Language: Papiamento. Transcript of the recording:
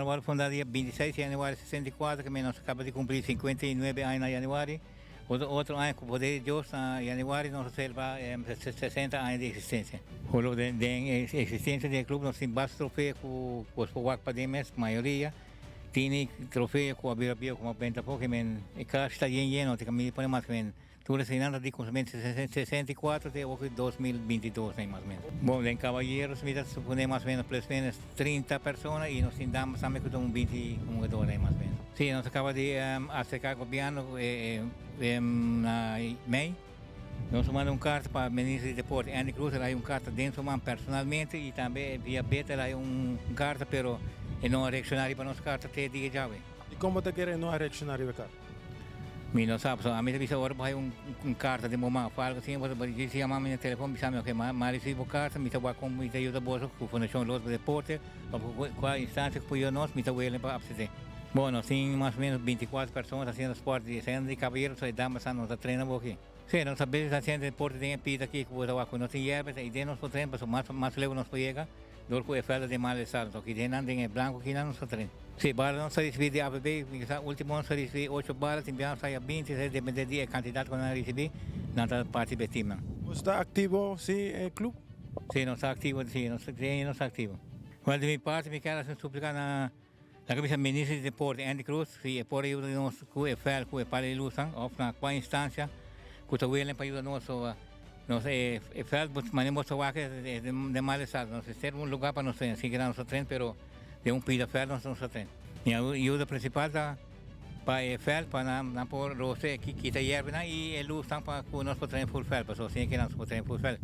a wòrdu fundá dia 26 di yanüari 64, ke men nos a kaba di kumpli 59 aña na yanüari. Otro otro aña ku poder di Dios na yanüari nos a selebrá 60 aña di eksistensia. Holo den den e eksistensia di e klup nos tin basta trofeo ku bos por wak paden mes, mayoria tini trofeo ku a bira bieu komo a benta afó ke men e kas ta yen yen no tin kaminda di pone mas ke men tur eseinan ta di kuminsamentu 64 te oki 2022 mas o menos. Bon den kabayeros mi ta supone mas o menos plus menos 30 persona y nos tin damas tambe cu ta un 20 hungador ahí mas o menos. Sí, nos a caba di acerca gobierno na mei. Nos a manda un carta pa minister di deporte Andy Croes, el a hay un carta den su man personalmente y tambe via Beta el a hay un carta pero e no a reacciona riba nos carta te dia djawe. Y con bo ta kere e no a reacciona riba e carta? Mi no sa, pasobra ami ta bisa ora bo hay un carta den bo man of algo asina, bo ta djis yama mi na telefon bisa mi, ok, m'a ricibi bo carta, mi ta wak con mi ta yuda boso cu Fundacion Los pa Deporte, of cu cual instancia cu por yuda nos, mi ta welen pa abstene. Bo, nos tin mas o menos 24 persona ta haciendo sport di esena di caballero, so e damas no ta trena bo aki. Si, nos a bezig ta haciendo deporte den e pita aki cu bo ta wak cu no tin yerba, ta idea nos por trena, pasobra mas mas leu nos por yega. Dor ku e vèlda den mal estado. Enton ki nan den e blanku ki nan nos ta train. Si bala nos ta risibí di AVB, mi sa ultimo nos ta risibí ocho bala, tin bia nos ta haya 20, esei depende di e kantidat ku nan a risibí, nan ta parti pa e timnan. Boso ta aktivo si e club? Si nos ta aktivo, si nos ta aktivo. Bueno di mi parti mi kier hasi un suplika na Laga bisa Minister di Deporte Andy Croes si e por a yuda nos cu e veld cu e pala di luznan of na cua instancia cu ta willing pa yuda nos so nos e veld manera bo ta wak e den mal estado nos mester un lugar pa nos train sin keda nos ta train pero den un pida veld nos ta train. Mi ayuda principal ta pa e veld pa nan por roce kita yerbanan y e luznan pa cu nos por train full veld pasobra sin keda nos por train full veld.